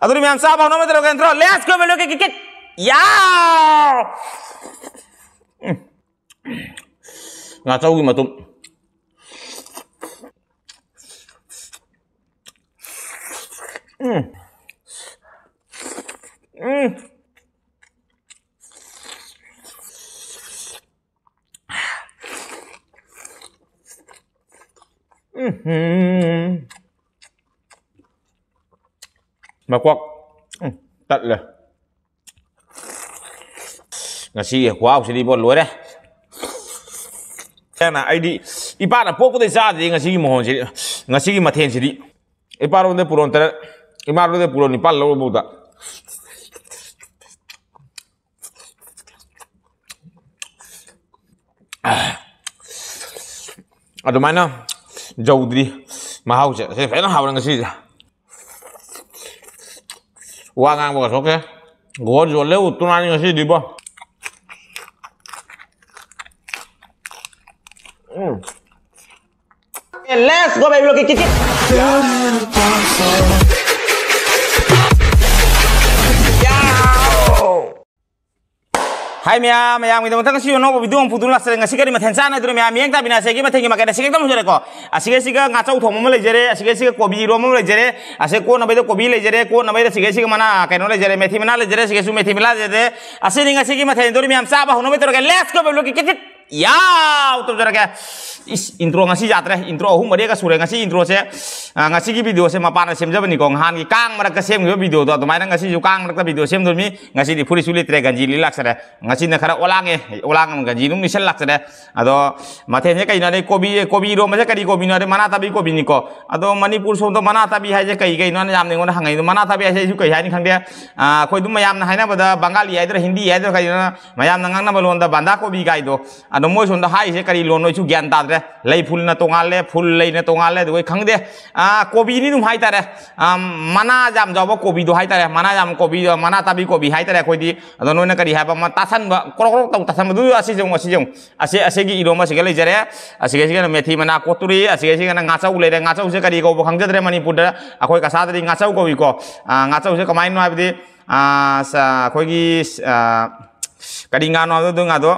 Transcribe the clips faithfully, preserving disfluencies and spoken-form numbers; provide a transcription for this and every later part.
ꯑꯗꯨꯗꯤ ꯃꯌꯥꯝ ꯆꯥꯕ ꯍꯧꯅꯕ ꯇꯧꯔꯒꯦ ꯅꯠꯇ꯭ꯔꯣ? Let's go, value kit kit ꯀꯤꯠ꯫ ꯌꯥꯎ! ꯎꯝ꯫ ꯉꯥꯆꯧꯒꯤ ꯃꯇꯨꯝ꯫ ꯎꯝ꯫ ꯎꯝ꯫ ꯎꯝ꯫ ꯃꯀꯣꯛ꯫ ꯎꯝ꯫ ꯇꯠꯂꯦ꯫ ꯉꯁꯤꯒꯤ ꯈꯨꯍꯥꯎꯁꯤꯗꯤ ꯏꯕꯣ ꯂꯣꯏꯔꯦ꯫ ꯁꯦꯡꯅ ꯑꯩꯗꯤ ꯏꯄꯥꯅ ꯄꯣꯛꯄꯗꯩ ꯆꯥꯗ꯭ꯔꯤ ꯉꯁꯤꯒꯤ ꯃꯍꯣꯟꯁꯤꯗꯤ, ꯉꯁꯤꯒꯤ ꯃꯊꯦꯜꯁꯤꯗꯤ꯫ ꯏꯄꯥꯔꯣꯝꯗꯩ ꯄꯨꯔꯣꯟ ꯇꯔꯦꯠ, ꯏꯃꯥꯔꯣꯝꯗꯩ ꯄꯨꯔꯣꯟ ꯅꯤꯄꯥꯜ ꯂꯧꯔꯕꯧꯗ꯫ ꯑꯗꯨꯃꯥꯏꯅ ꯌꯧꯗ꯭ꯔꯤ ꯃꯍꯥꯎꯁꯦ꯫ ꯁꯤ ꯐꯖꯅ ꯍꯥꯎꯔꯦ ꯉꯁꯤꯁꯦ꯫ ꯋꯥ ꯉꯥꯡꯕꯒ ꯊꯣꯛꯇꯦ꯫ ꯒꯣꯜ ꯌꯣꯜꯂꯦ ꯎꯠꯇꯨꯅꯥꯅꯤ ꯉꯁꯤꯗꯤꯕꯣ꯫ ꯎꯝ꯫ Let's go, baby, look at it. ꯍꯥꯏ ꯃꯌꯥꯝ, ꯃꯌꯥꯝꯒꯤꯗꯃꯛꯇ ꯉꯁꯤ ꯑꯅꯧꯕ video ꯑꯃ ꯄꯨꯊꯣꯛꯇꯨꯅ ꯂꯥꯛꯆꯔꯦ꯫ ꯉꯁꯤ ꯀꯔꯤ ꯃꯊꯦꯜ ꯆꯥꯟꯅꯗꯣꯏꯅꯣ ꯃꯌꯥꯝ? ꯃꯤꯠꯌꯦꯡ ꯇꯥꯕꯤꯅ ꯑꯁꯤꯒꯤ ꯃꯊꯦꯜꯒꯤ ꯃꯀꯩꯗ ꯑꯁꯤꯒ ꯍꯦꯛꯇ ꯍꯧꯖꯔꯦꯀꯣ꯫ ꯑꯁꯤꯒ ꯑꯁꯤꯒ ꯉꯥꯆꯧ ꯊꯣꯡꯕ ꯑꯃ ꯂꯩꯖꯔꯦ, ꯑꯁꯤꯒ ꯑꯁꯤꯒ ꯀꯣꯕꯤ ꯏꯔꯣꯝꯕ ꯑꯃ ꯂꯩꯖꯔꯦ, ꯑꯁꯤꯒ ꯀꯣꯠꯅꯕꯩꯗ ꯀꯣꯕꯤ ꯂꯩꯖꯔꯦ, ꯀꯣꯠꯅꯕꯩꯗ ꯑꯁꯤꯒ ꯑꯁꯤꯒ ꯃꯅꯥ ꯀꯩꯅꯣ ꯂꯩꯖꯔꯦ, ꯃꯦꯊꯤ ꯃꯅꯥ ꯂꯩꯖꯔꯦ, ꯑꯁꯤꯒꯁꯨ ꯃꯦꯊꯤ ꯃꯅꯥ ꯂꯩꯖꯔꯦ꯫ ꯑꯁꯤꯅꯤ ꯉꯁꯤꯒꯤ ꯃꯊꯦꯜ꯫ ꯑꯗꯨꯗꯤ ꯃꯌꯥꯝ ꯆꯥꯕ ꯍꯧꯅꯕ ꯇꯧꯔꯒꯦ꯫ Let's go, ꯕꯦꯕꯤ ꯂꯣꯛꯀꯤ ꯀꯤꯠ ꯀꯤꯠ꯫ ꯌꯥꯎ! ꯇꯧꯖꯔꯒꯦ꯫ ꯏꯁ, intro ꯉꯁꯤ ꯌꯥꯗ꯭ꯔꯦ꯫ Intro ꯑꯍꯨꯝ ꯃꯔꯤꯒ ꯁꯨꯔꯦ꯫ ꯉꯁꯤ introꯁꯦ, ꯑ, ꯉꯁꯤꯒꯤ videoꯁꯦ ꯃꯄꯥꯟꯗ ꯁꯦꯝꯖꯕꯅꯤꯀꯣ꯫ ꯉꯍꯥꯟꯒꯤ ꯀꯥꯡ ꯃꯔꯛꯇ ꯁꯦꯝꯈꯤꯕ videoꯗꯣ ꯑꯗꯨꯃꯥꯏꯅ ꯉꯁꯤꯁꯨ ꯀꯥꯡ ꯃꯔꯛꯇ video ꯁꯦꯝꯗꯣꯏꯅꯤ꯫ ꯉꯁꯤꯗꯤ ꯐꯨꯔꯤꯠꯁꯨ ꯂꯤꯠꯇ꯭ꯔꯦ, ꯒꯟꯖꯤ ꯂꯤꯠ ꯂꯥꯛꯆꯔꯦ꯫ ꯉꯁꯤꯅ ꯈꯔ ꯑꯣꯂꯥꯡꯉꯦ꯫ ꯑꯣꯂꯥꯡ ꯑꯃ ꯒꯟꯖꯤ ꯑꯗꯨꯝ ꯂꯤꯠꯁꯜ ꯂꯥꯛꯆꯔꯦ꯫ ꯑꯗꯣ ꯃꯊꯦꯜꯁꯦ ꯀꯩꯅꯣ ꯍꯥꯏꯗꯤ ꯀꯣꯕꯤ, ꯀꯣꯕꯤ ꯏꯔꯣꯝꯕꯁꯦ ꯀꯔꯤ ꯀꯣꯕꯤꯅꯣ ꯍꯥꯏꯗꯤ ꯃꯅꯥ ꯇꯥꯕꯤ ꯀꯣꯕꯤꯅꯤꯀꯣ꯫ ꯑꯗꯣ ꯃꯅꯤꯄꯨꯔ ꯁꯣꯝꯗ ꯃꯅꯥ ꯇꯥꯕꯤ ꯍꯥꯏꯁꯦ ꯀꯩ ꯀꯩꯅꯣ ꯍꯥꯏꯅ ꯌꯥꯝꯅ ꯑꯩꯉꯣꯟꯗ ꯍꯪꯉꯛꯏ꯫ ꯑꯗꯣ ꯃꯅꯥ ꯇꯥꯕꯤ ꯍꯥꯏꯁꯦ ꯑꯩꯁꯨ ꯀꯩ ꯍꯥꯏꯅꯤ ꯈꯪꯗꯦ꯫ ꯑ, ꯑꯩꯈꯣꯏ ꯑꯗꯨꯝ ꯃꯌꯥꯝꯅ ꯍꯥꯏꯅꯕꯗ ꯕꯪꯒꯥꯂꯤ ꯍꯥꯏꯗꯣꯏꯔꯥ ꯍꯤꯟꯗꯤ ꯍꯥꯏꯗꯣꯏꯔꯥ ꯀꯩꯅꯣ ꯃꯌꯥꯝꯅ ꯉꯥꯡꯅꯕ ꯂꯣꯟꯗ ꯕꯟꯗꯥ ꯀꯣꯕꯤ ꯀꯥꯏꯗꯣ꯫ ꯑꯗꯣ ꯃꯣꯏ ꯁꯣꯝꯗ ꯍꯥꯏꯔꯤꯁꯦ ꯀꯔꯤ ꯂꯣꯟꯅꯣ ꯑꯩꯁꯨ ꯒ꯭ꯌꯥꯟ ꯇꯥꯗ꯭ꯔꯦ꯫ ꯂꯩ ꯐꯨꯜꯅ ꯇꯣꯉꯥꯜꯂꯦ, ꯐꯨꯜ ꯂꯩꯅ ꯇꯣꯉꯥꯜꯂꯦ, ꯑꯗꯨꯒ ꯑꯩ ꯈꯪꯗꯦ꯫ ꯑꯥ, ꯀꯣꯕꯤꯅꯤ ꯑꯗꯨꯝ ꯍꯥꯏꯇꯥꯔꯦ꯫ ꯑꯥ, ꯃꯅꯥ ꯌꯥꯝ ꯌꯥꯎꯕ ꯀꯣꯕꯤꯗꯣ ꯍꯥꯏꯇꯥꯔꯦ꯫ ꯃꯅꯥ ꯌꯥꯝ ꯀꯣꯕꯤ, ꯃꯅꯥ ꯇꯥꯕꯤ ꯀꯣꯕꯤ ꯍꯥꯏꯇꯥꯔꯦ ꯑꯩꯈꯣꯏꯗꯤ꯫ ꯑꯗꯣ ꯅꯣꯏꯅ ꯀꯔꯤ ꯍꯥꯏꯕ ꯑꯃ ꯇꯥꯁꯟꯕ, ꯀ꯭ꯔꯣꯛ ꯀ꯭ꯔꯣꯛ ꯇꯧ ꯇꯥꯁꯟꯕꯗꯨ ꯑꯁꯤꯁꯦ ꯑꯃꯨꯛ, ꯑꯁꯤꯁꯦ ꯑꯃꯨꯛ꯫ ꯑꯁꯤ, ꯑꯁꯤꯒꯤ ꯏꯔꯣꯝꯕꯁꯤꯒ ꯂꯩꯖꯔꯦ꯫ ꯑꯁꯤꯒ ꯁꯤꯒꯅ ꯃꯦꯊꯤ ꯃꯅꯥ ꯀꯣꯠꯇꯨꯔꯤ꯫ ꯑꯁꯤꯒ ꯁꯤꯒꯅ ꯉꯥꯆꯧ ꯂꯩꯔꯦ꯫ ꯉꯥꯆꯧꯁꯦ ꯀꯔꯤ ꯀꯧꯕ ꯈꯪꯖꯗ꯭ꯔꯦ ꯃꯅꯤꯄꯨꯔꯗ꯫ ꯑꯩꯈꯣꯏ ꯀꯁꯥꯗꯗꯤ ꯉꯥꯆꯧ ꯀꯧꯏꯀꯣ꯫ ꯑꯥ, ꯉꯥꯆꯧꯁꯦ ꯀꯃꯥꯏꯅꯣ ꯍꯥꯏꯕꯗꯤ, ꯑꯥ, ꯁ-, ꯑꯩꯈꯣꯏꯒꯤ, ꯑꯥ, ꯀꯔꯤ ꯉꯥꯅꯣ ꯍꯥꯏꯕꯗꯣ, ꯑꯗꯨ ꯉꯥꯗꯣ,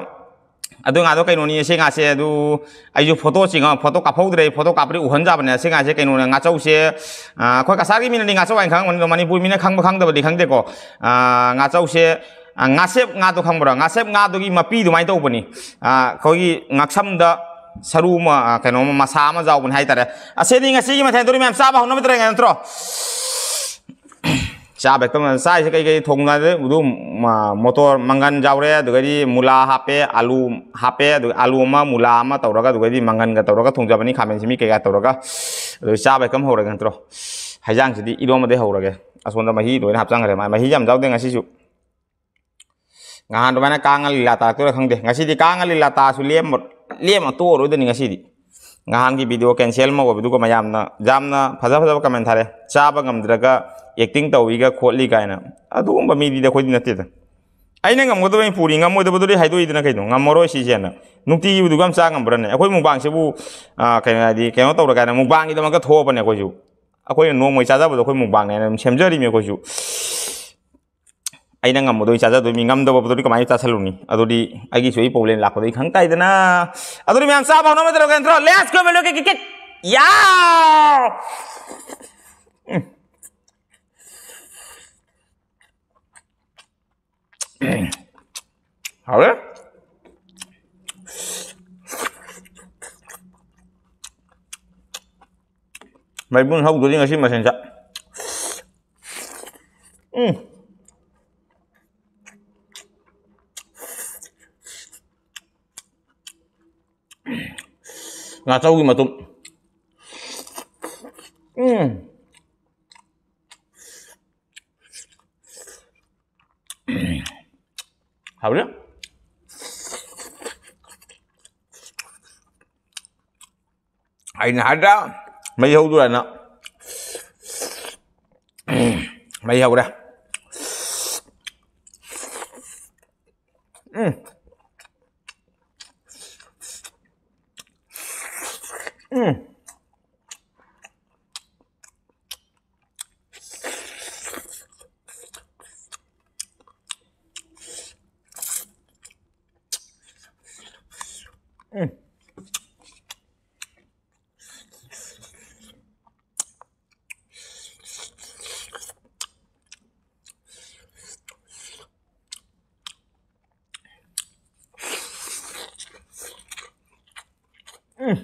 ꯑꯗꯨ ꯉꯥꯗꯣ ꯀꯩꯅꯣꯅꯤ, ꯑꯁꯤ ꯉꯥꯁꯦ꯫ ꯑꯗꯨ ꯑꯩꯁꯨ ꯐꯣꯇꯣ ꯆꯤꯡꯉ-, ꯐꯣꯇꯣ ꯀꯥꯞꯍꯧꯗ꯭ꯔꯦ꯫ ꯐꯣꯇꯣ ꯀꯥꯞꯄꯗꯤ ꯎꯍꯟꯖꯕꯅꯦ꯫ ꯑꯁꯤ ꯉꯥꯁꯦ ꯀꯩꯅꯣꯅꯦ, ꯉꯥꯆꯧꯁꯦ꯫ ꯑꯥ, ꯑꯩꯈꯣꯏ ꯀꯁꯥꯔꯒꯤ ꯃꯤꯅꯗꯤ ꯉꯥꯆꯧ ꯍꯥꯏꯅ ꯈꯪꯉꯝꯒꯅꯤ, ꯑꯗꯣ ꯃꯅꯤꯄꯨꯔ ꯃꯤꯅ ꯈꯪꯕ ꯈꯪꯗꯕꯗꯤ ꯈꯪꯗꯦꯀꯣ꯫ ꯑꯥ, ꯉꯥꯆꯧꯁꯦ, ꯑꯥ, ꯉꯥꯁꯦꯞ ꯉꯥꯗꯣ ꯈꯪꯕ꯭ꯔꯥ? ꯉꯥꯁꯦꯞ ꯉꯥꯗꯨꯒꯤ ꯃꯄꯤ ꯑꯗꯨꯃꯥꯏꯅ ꯇꯧꯕꯅꯤ꯫ ꯑꯥ, ꯑꯩꯈꯣꯏꯒꯤ ꯉꯛꯁꯝꯗ ꯁꯔꯨ ꯑꯃ, ꯑꯥ, ꯀꯩꯅꯣ ꯑꯃ, ꯃꯁꯥ ꯑꯃ ꯌꯥꯎꯕꯅꯦ ꯍꯥꯏꯇꯥꯔꯦ꯫ ꯑꯁꯤꯅꯤ ꯉꯁꯤꯒꯤ ꯃꯊꯦꯜ꯫ ꯑꯗꯨꯗꯤ ꯃꯌꯥꯝ ꯆꯥꯕ ꯍꯧꯅꯕ ꯇꯧꯔꯤꯉꯩ ꯅꯠꯇ꯭ꯔꯣ? ꯆꯥꯕ ꯍꯦꯛꯇ ꯃ-, ꯆꯥꯔꯤꯁꯦ ꯀꯩ ꯀꯩ ꯊꯣꯡꯅꯗꯦ? ꯑꯗꯨ, ꯃ-, ꯃꯣꯇꯣꯔ ꯃꯪꯒꯟ ꯌꯥꯎꯔꯦ, ꯑꯗꯨꯒꯗꯤ ꯃꯨꯂꯥ ꯍꯥꯞꯄꯦ, ꯑꯂꯨ ꯍꯥꯞꯄꯦ, ꯑꯗꯨꯒ ꯑꯂꯨ ꯑꯃ, ꯃꯨꯂꯥ ꯑꯃ ꯇꯧꯔꯒ, ꯑꯗꯨꯒꯗꯤ ꯃꯪꯒꯟꯒ ꯇꯧꯔꯒ ꯊꯣꯡꯖꯕꯅꯤ, ꯈꯥꯃꯦꯟ ꯁꯤꯟꯕꯤ ꯀꯩꯀꯥ ꯇꯧꯔꯒ꯫ ꯑꯗꯨ ꯆꯥꯕ ꯍꯦꯛꯇ ꯑꯃ ꯍꯧꯔꯒꯦ ꯅꯠꯇ꯭ꯔꯣ? ꯍꯩꯖꯥꯡꯁꯤꯗꯤ ꯏꯔꯣꯝꯕꯗꯩ ꯍꯧꯔꯒꯦ꯫ ꯑꯁꯣꯝꯗ ꯃꯍꯤ ꯂꯣꯏꯅ ꯍꯥꯞꯆꯟꯈ꯭ꯔꯦ꯫ ꯃꯥ ꯃꯍꯤ ꯌꯥꯝ ꯌꯥꯎꯗꯦ ꯉꯁꯤꯁꯨ꯫ ꯅꯍꯥꯟ ꯑꯗꯨꯃꯥꯏꯅ ꯀꯥꯡꯉ ꯂꯤꯂꯥ ꯇꯥꯔꯛꯇꯣꯏꯔꯥ ꯈꯪꯗꯦ꯫ ꯉꯁꯤꯗꯤ ꯀꯥꯡꯉ ꯂꯤꯂꯥ ꯇꯥꯔꯁꯨ ꯂꯦꯝꯃ-, ꯂꯦꯝꯃ ꯇꯣꯛꯑꯔꯣꯏꯗꯅꯤ ꯉꯁꯤꯗꯤ꯫ ꯅꯍꯥꯟꯒꯤ video cancel ꯑꯃ ꯑꯣꯏꯕꯗꯨꯒ ꯃꯌꯥꯝꯅ ꯌꯥꯝꯅ ꯐꯖ ꯐꯖꯕ comment ꯊꯥꯔꯦ꯫ "ꯆꯥꯕ ꯉꯝꯗ꯭ꯔꯒ acting ꯇꯧꯏꯒ ꯈꯣꯠꯂꯤ" ꯀꯥꯏꯅ꯫ ꯑꯗꯨꯒꯨꯝꯕ ꯃꯤꯗꯤꯗꯤ ꯑꯩꯈꯣꯏꯗꯤ ꯅꯠꯇꯦꯗ꯫ ꯑꯩꯅ ꯉꯝꯒꯗꯕ ꯑꯩꯅ ꯄꯨꯔꯤ, ꯉꯝꯃꯣꯏꯗꯕꯗꯨꯗꯤ ꯍꯥꯏꯗꯣꯛꯏꯗꯅ ꯀꯩꯅꯣ? ꯉꯝꯃꯔꯣꯏ ꯁꯤꯁꯦꯅ꯫ ꯅꯨꯡꯇꯤꯒꯤ ꯎꯗꯨꯒ ꯌꯥꯝ ꯆꯥ ꯉꯝꯕ꯭ꯔꯅꯦ? ꯑꯩꯈꯣꯏ mukbangꯁꯤꯕꯨ, ꯑꯥ, ꯀꯩꯅꯣ ꯍꯥꯏꯗꯤ, ꯀꯩꯅꯣ ꯇꯧꯔ ꯀꯥꯏꯅ mukbangꯒꯤꯗꯃꯛꯇ ꯊꯣꯛꯑꯕꯅꯦ ꯑꯩꯈꯣꯏꯁꯨ꯫ ꯑꯩꯈꯣꯏꯅ ꯅꯣꯡꯃꯒꯤ ꯆꯥꯖꯕꯗꯣ ꯑꯩꯈꯣꯏ mukbangꯅꯦꯅ ꯑꯗꯨꯝ ꯁꯦꯝꯖꯔꯤꯃꯤ ꯑꯩꯈꯣꯏꯁꯨ꯫ ꯑꯩꯅ ꯉꯝꯕꯗꯣ ꯑꯩ ꯆꯥꯖꯗꯣꯏ, ꯃꯤ ꯉꯝꯗꯕ ꯄꯣꯠꯇꯨꯗꯤ ꯀꯃꯥꯏꯅ ꯆꯥꯁꯜꯂꯨꯅꯤ? ꯑꯗꯨꯗꯤ ꯑꯩꯒꯤꯁꯨ ꯑꯩ problem ꯂꯥꯛꯄꯗꯣ ꯑꯩ ꯈꯪ ꯇꯥꯏꯗꯅ꯫ ꯑꯗꯨꯗꯤ ꯃꯌꯥꯝ ꯆꯥꯕ ꯍꯧꯅꯕ ꯇꯧꯔꯒꯦ ꯅꯠꯇ꯭ꯔꯣ? Let's go, mellow cake cake cake. ꯌꯥꯎ! ꯎꯝ꯫ ꯍꯥꯎꯔꯦ꯫ ꯃꯩꯕꯨꯟ ꯍꯧꯗꯣꯔꯤ ꯉꯁꯤ ꯃꯁꯦꯟ ꯆꯥ-, ꯎꯝ꯫ ꯉꯥꯆꯧꯒꯤ ꯃꯇꯨꯝ꯫ ꯎꯝ꯫ ꯍꯥꯎꯔꯦ꯫ ꯑꯩꯅ ꯍꯥꯏꯗ꯭ꯔꯥ, ꯃꯩ ꯍꯧꯗꯣꯔꯦꯅ꯫ ꯃꯩ ꯍꯧꯔꯦ꯫ ꯎꯝ꯫ ꯎꯝ꯫ ꯎꯝ꯫ ꯎꯝ꯫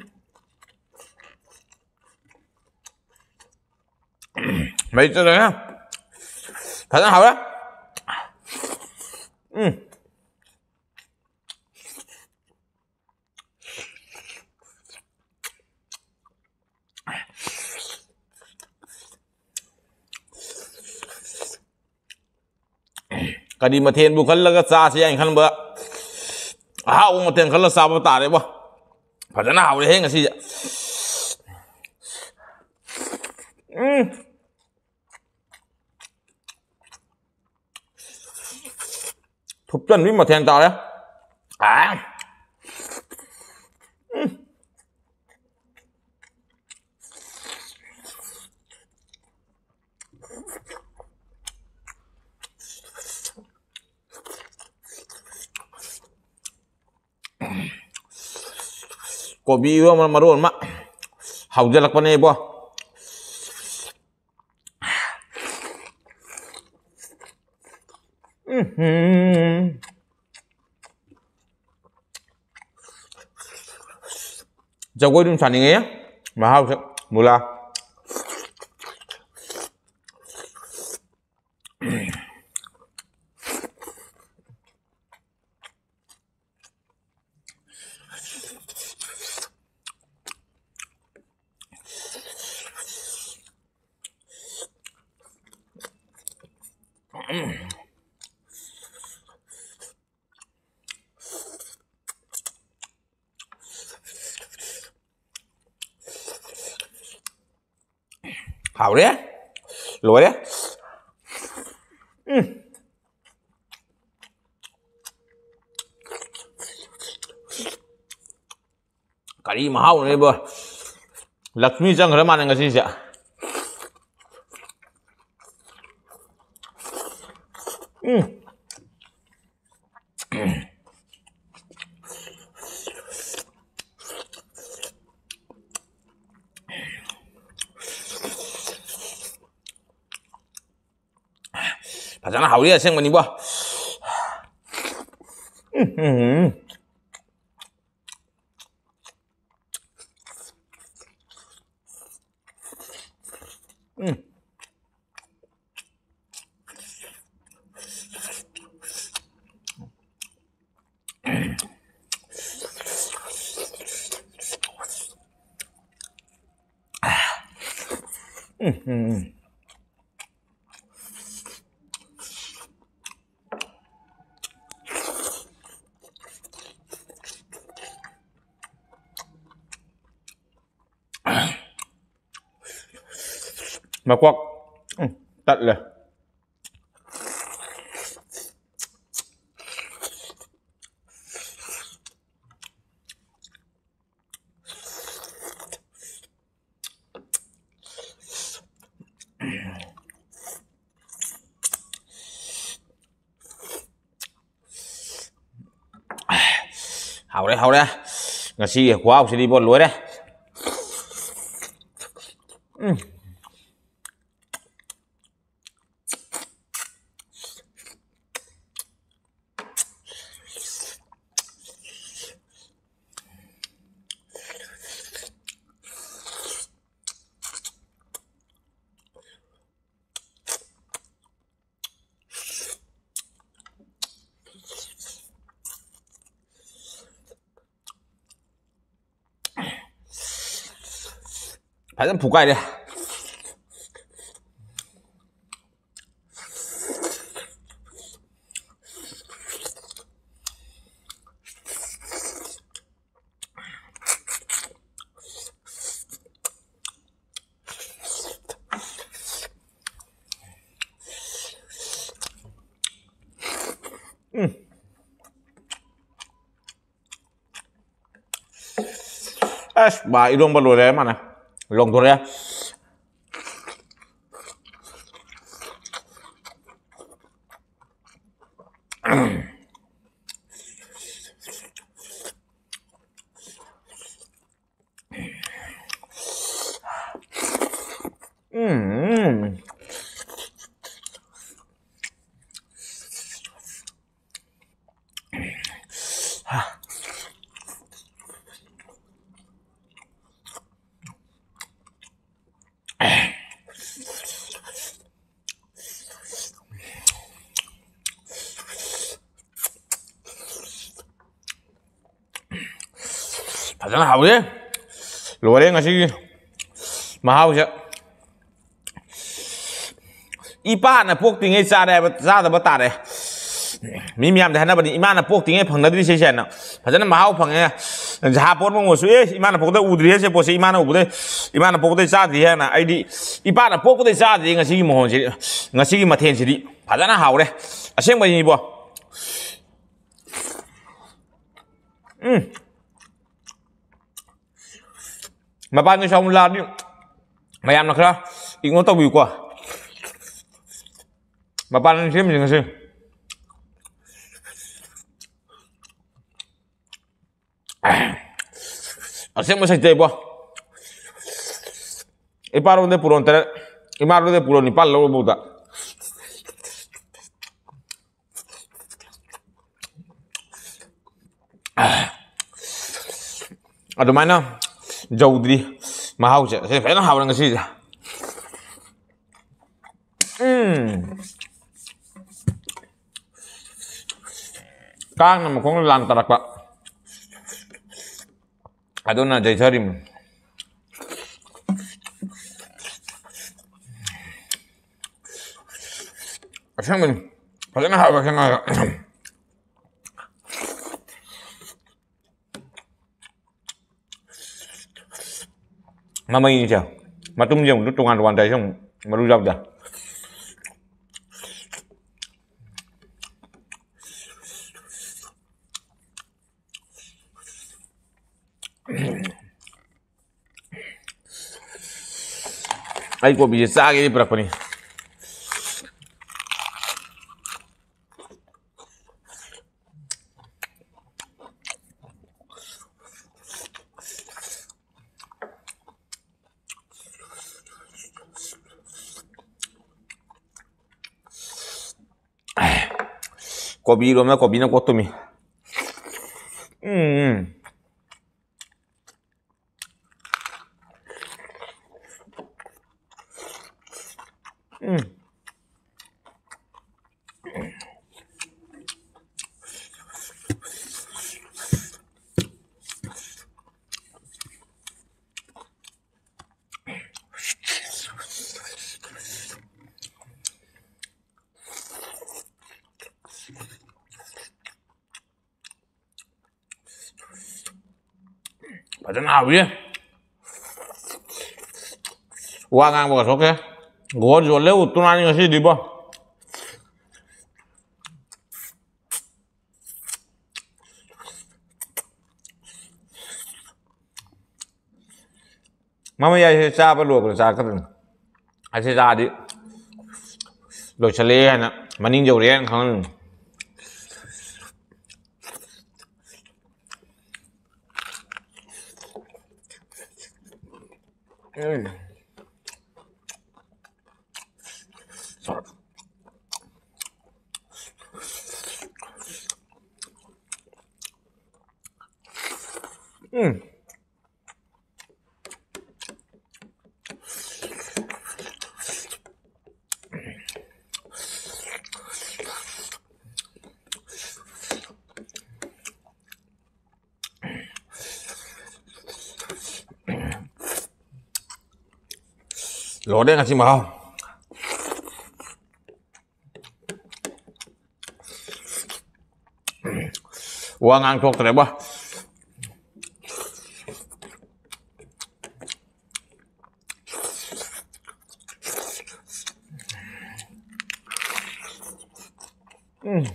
ꯃꯩ ꯆꯠꯂꯦ꯫ ꯐꯖꯅ ꯍꯥꯎꯔꯦ꯫ ꯎꯝ꯫ ꯀꯔꯤ ꯃꯊꯦꯜꯕꯨ ꯈꯜꯂꯒ ꯆꯥꯁꯤ ꯍꯥꯏꯅ ꯈꯟꯕ, ꯑꯍꯥꯎꯕ ꯃꯊꯦꯜ ꯈꯜꯂ ꯆꯥꯕ ꯇꯥꯔꯦꯕꯣ꯫ ꯐꯖꯅ ꯍꯥꯎꯔꯦꯍꯦ ꯉꯁꯤꯁꯦ꯫ ꯎꯝ꯫ ꯊꯨꯞꯆꯟꯕꯤ ꯃꯊꯦꯜ ꯇꯥꯔꯦ꯫ ꯑꯥ꯫ ꯎꯝ꯫ ꯀꯣꯕꯤ ꯏꯔꯣꯝꯕ ꯃꯔꯣꯟ ꯑꯃ ꯍꯧꯖꯤꯜꯂꯛꯄꯅꯦ ꯏꯕꯣ꯫ ꯎꯝ꯫ ꯖꯒꯣꯏ ꯑꯗꯨꯝ ꯁꯥꯅꯤꯡꯉꯦ꯫ ꯃꯍꯥꯎꯁꯦ ꯃꯨꯂꯥ꯫ ꯍꯥꯎꯔꯦ꯫ ꯂꯣꯏꯔꯦ꯫ ꯎꯝ꯫ ꯀꯔꯤ ꯃꯍꯥꯎꯅꯣꯅꯦꯕꯣ? ꯂꯛꯁꯃꯤ ꯆꯪꯈ꯭ꯔ ꯃꯥꯜꯂꯦ ꯉꯁꯤꯁꯦ꯫ ꯎꯝ꯫ ꯐꯖꯅ ꯍꯥꯎꯔꯤ ꯑꯁꯦꯡꯕꯅꯤꯕꯣ꯫ ꯎꯝ, ꯎꯝ, ꯎꯝ꯫ ꯎꯝ꯫ ꯎꯝ, ꯎꯝ, ꯎꯝ꯫ ꯃꯀꯣꯛ, ꯎꯝ, ꯇꯠꯂꯦ꯫ ꯍꯥꯎꯔꯦ, ꯍꯥꯎꯔꯦ꯫ ꯉꯁꯤꯒꯤ ꯈꯨꯍꯥꯎꯁꯤꯗꯤꯕꯣ ꯂꯣꯏꯔꯦ꯫ ꯎꯝ꯫ ꯐꯖꯅ ꯐꯨꯒꯥꯏꯔꯦ꯫ ꯎꯝ꯫ ꯑꯁ, ꯕꯥ, ꯏꯔꯣꯝꯕ ꯂꯣꯏꯔꯦ, ꯃꯥꯅ ꯂꯣꯡꯊꯣꯔꯛꯑꯦ꯫ ꯎꯝ꯫ ꯐꯖꯅ ꯍꯥꯎꯋꯦ꯫ ꯂꯣꯏꯔꯦ ꯉꯁꯤꯒꯤ ꯃꯍꯥꯎꯁꯦ꯫ ꯏꯄꯥꯅ ꯄꯣꯛꯇ꯭ꯔꯤꯉꯩ ꯆꯥꯔꯦ ꯍꯥꯏꯕ, ꯆꯥꯗꯕ ꯇꯥꯔꯦ꯫ ꯃꯤ ꯃꯌꯥꯝꯗ ꯍꯥꯏꯅꯕꯅꯤ, "ꯏꯃꯥꯅ ꯄꯣꯛꯇ꯭ꯔꯤꯉꯩ ꯐꯪꯅꯗ꯭ꯔꯤꯁꯦ" ꯁꯦ ꯍꯥꯏꯅ꯫ ꯐꯖꯅ ꯃꯍꯥꯎ ꯐꯪꯉꯦ꯫ ꯖꯍꯥ ꯄꯣꯠ ꯃꯣꯃꯣꯁꯨ, "ꯑꯦ, ꯏꯃꯥꯅ ꯄꯣꯛꯇ ꯎꯗ꯭ꯔꯤ ꯍꯥꯏꯁꯦ ꯄꯣꯠꯁꯦ, ꯏꯃꯥꯅ ꯎꯕꯗꯩ, ꯏꯃꯥꯅ ꯄꯣꯛꯄꯗꯩ ꯆꯥꯗ꯭ꯔꯤ" ꯍꯥꯏꯅ꯫ ꯑꯩꯗꯤ ꯏꯄꯥꯅ ꯄꯣꯛꯄꯗꯩ ꯆꯥꯗ꯭ꯔꯤ ꯉꯁꯤꯒꯤ ꯃꯣꯍꯣꯟꯁꯤ, ꯉꯁꯤꯒꯤ ꯃꯊꯦꯜꯁꯤꯗꯤ꯫ ꯐꯖꯅ ꯍꯥꯎꯔꯦ꯫ ꯑꯁꯦꯡꯕꯩꯅꯤꯕꯣ꯫ ꯎꯝ꯫ ꯃꯄꯥꯟꯒꯤ ꯁꯥꯎꯟ ꯂꯥꯛꯑꯗꯤ ꯃꯌꯥꯝꯅ ꯈꯔ ꯏꯒꯅꯣꯔ ꯇꯧꯕꯤꯌꯨꯀꯣ꯫ ꯃꯄꯥꯟ ꯁꯦꯝꯃꯤꯁꯦ ꯉꯁꯤ꯫ ꯑꯁꯦꯡꯕ ꯁꯩꯇ ꯏꯕꯣ꯫ ꯏꯄꯥꯔꯣꯝꯗꯩ ꯄꯨꯔꯣꯟ ꯇꯔꯦꯠ, ꯏꯃꯥꯔꯣꯝꯗꯩ ꯄꯨꯔꯣꯟ ꯅꯤꯄꯥꯜ ꯂꯧꯔꯨꯕꯧꯗ꯫ ꯑꯗꯨꯃꯥꯏꯅ ꯌꯧꯗ꯭ꯔꯤ ꯃꯍꯥꯎꯁꯦ꯫ ꯑꯁꯤ ꯐꯖꯅ ꯍꯥꯎꯔꯦ ꯉꯁꯤꯁꯦ꯫ ꯎꯝ꯫ ꯀꯥꯡꯅ ꯃꯈꯣꯡꯗ ꯂꯥꯟ ꯇꯥꯔꯛꯄ꯫ ꯑꯗꯨꯅ ꯆꯩꯊꯔꯤꯝꯅꯤ꯫ ꯑꯁꯦꯡꯕꯅꯤ꯫ ꯐꯖꯅ ꯍꯥꯎꯋꯦ ꯑꯁꯦꯡꯕ ꯍꯥꯏꯔꯒ꯫ ꯃꯃꯩꯁꯦ, ꯃꯇꯨꯝꯁꯦ ꯑꯃꯨꯛ ꯇꯣꯉꯥꯟ ꯇꯣꯉꯥꯟ ꯇꯥꯏꯁꯦ ꯑꯃꯨꯛ ꯃꯔꯨ ꯌꯥꯎꯗꯦ꯫ ꯑꯩ ꯀꯣꯕꯤꯁꯦ ꯆꯥꯒꯦꯗꯤ ꯄꯨꯔꯛꯄꯅꯤ꯫ ꯀꯣꯕꯤꯔꯣꯝꯅ ꯀꯣꯕꯤꯅ ꯀꯣꯠꯇꯨꯝꯃꯤ꯫ ꯎꯝ, ꯎꯝ꯫ ꯎꯝ꯫ ꯐꯖꯅ ꯍꯥꯎꯏ꯫ ꯋꯥ ꯉꯥꯡꯕꯒ ꯁꯣꯛꯈ꯭ꯔꯦ꯫ ꯒꯣꯜ ꯌꯣꯜꯂꯦ ꯎꯠꯇꯨꯅꯥꯅꯤ ꯉꯁꯤꯗꯤꯕꯣ꯫ ꯃꯃꯩ ꯌꯥꯏꯁꯦ ꯆꯥꯕ ꯂꯣꯏꯕꯗ ꯆꯥꯔꯛꯀꯗꯣꯏꯅꯤ꯫ ꯑꯁꯤ ꯆꯥꯔꯗꯤ ꯂꯣꯏꯁꯜꯂꯛꯑꯦ ꯍꯥꯏꯅ, ꯃꯅꯤꯡ ꯌꯧꯔꯛꯑꯦ ꯍꯥꯏꯅ ꯈꯪꯍꯟꯅꯤꯡꯉꯤ꯫ ꯎꯝ꯫ ꯎꯝ꯫ ꯂꯣꯏꯔꯦ ꯉꯁꯤ ꯃꯍꯥꯎ꯫ ꯋꯥ ꯉꯥꯡ ꯊꯣꯛꯇ꯭ꯔꯦꯕꯣ꯫ ꯎꯝ꯫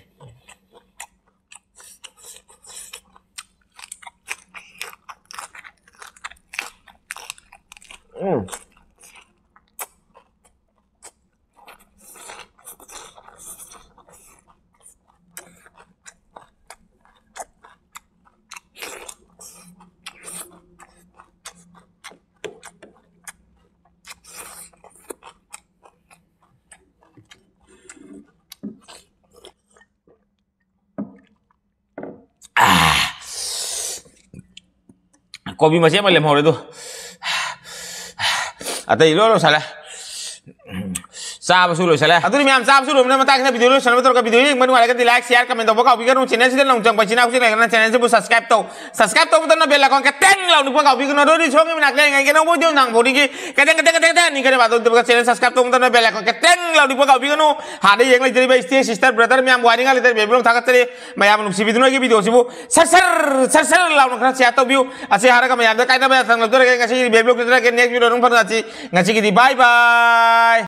ꯀꯣꯕꯤ ꯃꯆꯦꯠ ꯑꯃ ꯂꯦꯝꯍꯧꯔꯦ ꯑꯗꯨ꯫ ꯑꯇꯩ ꯂꯣꯏ ꯂꯣꯏꯁꯜꯂꯦ꯫ ꯆꯥꯕꯁꯨ ꯂꯣꯏꯁꯜꯂꯦ꯫ ꯑꯗꯨꯅꯤ ꯃꯌꯥꯝ, ꯆꯥꯕꯁꯨ ꯂꯣꯏꯕꯅ ꯃꯇꯥꯡꯁꯤꯗ video ꯂꯣꯏꯁꯟꯅꯕ ꯇꯧꯔꯒ, video ꯌꯦꯡꯕ ꯅꯨꯡꯉꯥꯏꯔꯒꯗꯤ like, share, comment ꯇꯧꯕ ꯀꯥꯎꯕꯤꯒꯅꯨ꯫ Channel ꯁꯤꯗ ꯅꯧꯅ ꯆꯪꯕ ꯏꯆꯤꯟ ꯏꯅꯥꯎꯁꯤꯡ ꯂꯩꯔꯒꯅ channel ꯁꯤꯕꯨ subscribe ꯇꯧ꯫ Subscribe ꯇꯧꯕꯇꯅ bell icon ꯀꯇꯦꯡ ꯂꯥꯎ ꯅꯤꯛꯄ ꯀꯥꯎꯕꯤꯒꯅꯨ꯫ ꯑꯗꯨꯗꯤ ꯁꯣꯝꯒꯤ ꯃꯅꯥꯛꯇ ꯂꯩꯔꯤꯉꯩꯒꯤ ꯑꯅꯧꯕ video ꯅꯪ ꯐꯥꯎꯅꯤꯡꯒꯤ ꯀꯇꯦꯡ, ꯀꯇꯦꯡ, ꯀꯇꯦꯡ, ꯀꯇꯦꯡ ꯅꯤꯛꯀꯅꯦꯕ꯫ ꯑꯗꯨ ꯑꯗꯨꯒ channel subscribe ꯇꯧꯕꯇꯅ bell icon ꯀꯇꯦꯡ ꯂꯥꯎ ꯅꯤꯛꯄ ꯀꯥꯎꯕꯤꯒꯅꯨ꯫ ꯍꯥꯟꯅ ꯌꯦꯡ ꯂꯩꯖꯔꯤꯕ ꯏꯆꯦ, sister, brother ꯃꯌꯥꯝꯕꯨ ꯍꯥꯏꯅꯤꯡꯉꯥꯏ ꯂꯩꯇ꯭ꯔꯦ꯫ ꯕꯦꯕꯤꯂꯣꯡ ꯊꯥꯒꯠꯆꯔꯤ꯫ ꯃꯌꯥꯝ ꯅꯨꯡꯁꯤꯕꯤꯗꯨꯅ ꯑꯩꯒꯤ video ꯁꯤꯕꯨ ꯁꯠ ꯁꯔ, ꯁꯠ ꯁꯔ ꯂꯥꯎꯅ ꯈꯔ share ꯇꯧꯕꯤꯌꯨ꯫ ꯑꯁꯤ ꯍꯥꯏꯔꯒ ꯃꯌꯥꯝꯗ ꯀꯥꯏꯅꯕ ꯌꯥꯊꯪ ꯂꯧꯖꯔꯒꯦ꯫ ꯉꯁꯤꯒꯤꯗꯤ ꯕꯦꯕꯤꯂꯣꯡ ꯆꯠꯆꯔꯒꯦ꯫ Next video ꯗ ꯑꯃꯨꯛ ꯐꯪꯅꯁꯤ꯫ ꯉꯁꯤꯒꯤꯗꯤ bye bye꯫